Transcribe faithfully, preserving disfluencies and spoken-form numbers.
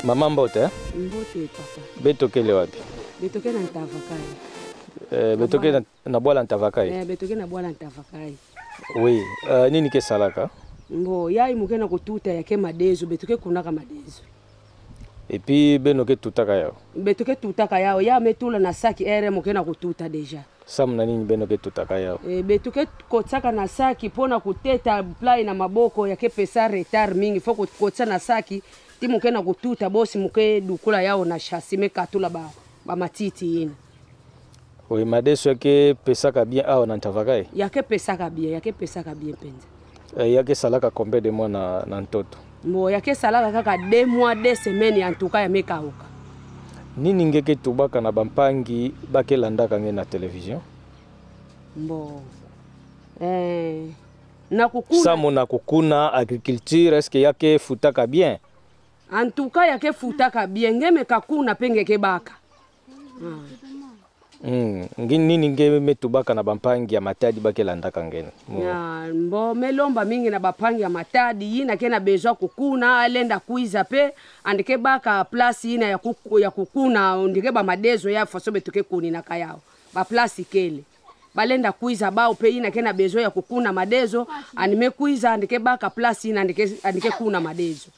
Mama, mbote, eh? Mbote, papa. Beto kele wapi? Beto ke na Ntavakai. Eh, beto ke na, na bwala Ntavakai? Eh, beto ke na bwala Ntavakai. Oui, eh, nini ke salaka? Mbo, yayi mo ke na kututa ya ke madezo, beto ke kunaka madezo. Et puis, beno ke tutaka yawu? Beto ke tutaka yawu, ya me tula na saki ere mo ke na kututa déjà. Samu na nini beno ke tutaka yawu? Eh, beto ke kotisaka na saki, mpo na kuteta plat na maboko, ya ke pesa retard mingi, faut ko-, kotisa na saki, ti mo ke na kututa, bosi mo ke dukula yawu na chassis, me katula ba, ba matiti yina. Oui, madezo ya ke pesaka bien awa na Ntavakai? Ya ke pesaka bien, ya ke pesaka bien mpenza. Eh, ya ke salaka combien de mois na, na ntoto? Mbo, ya ke salaka kaka deux mois, deux semaines, en tout cas, ya me kauka. Nini nge ke tubaka na bampangi ba ke landaka nge na télévision? Mbo. Eh, na kukuna. Samu na kukuna, agriculture, est-ce que ya ke futaka bien? En tout cas, ya ke futaka bien, nge me kakuna mpe nge ke baka. Ah. Mm, ngi-, nini nge me tubaka na bampangi ya Matadi ba ke landaka nge? Mo- Ya, mbo, me lomba mingi na bampangi ya Matadi, yina ke na besoin kukuna, alenda kwiza mpe, yandi ke baka place yina ya ku-, ya kukuna, yandi ke ba madezo ya faso beto ke kuninaka yawu. Ba place kele. Balenda kwiza bawu mpe yina ke na besoin ya kukuna madezo, yandi me kwiza, yandi ke baka place yina, yandi ke, yandi ke kuna madezo.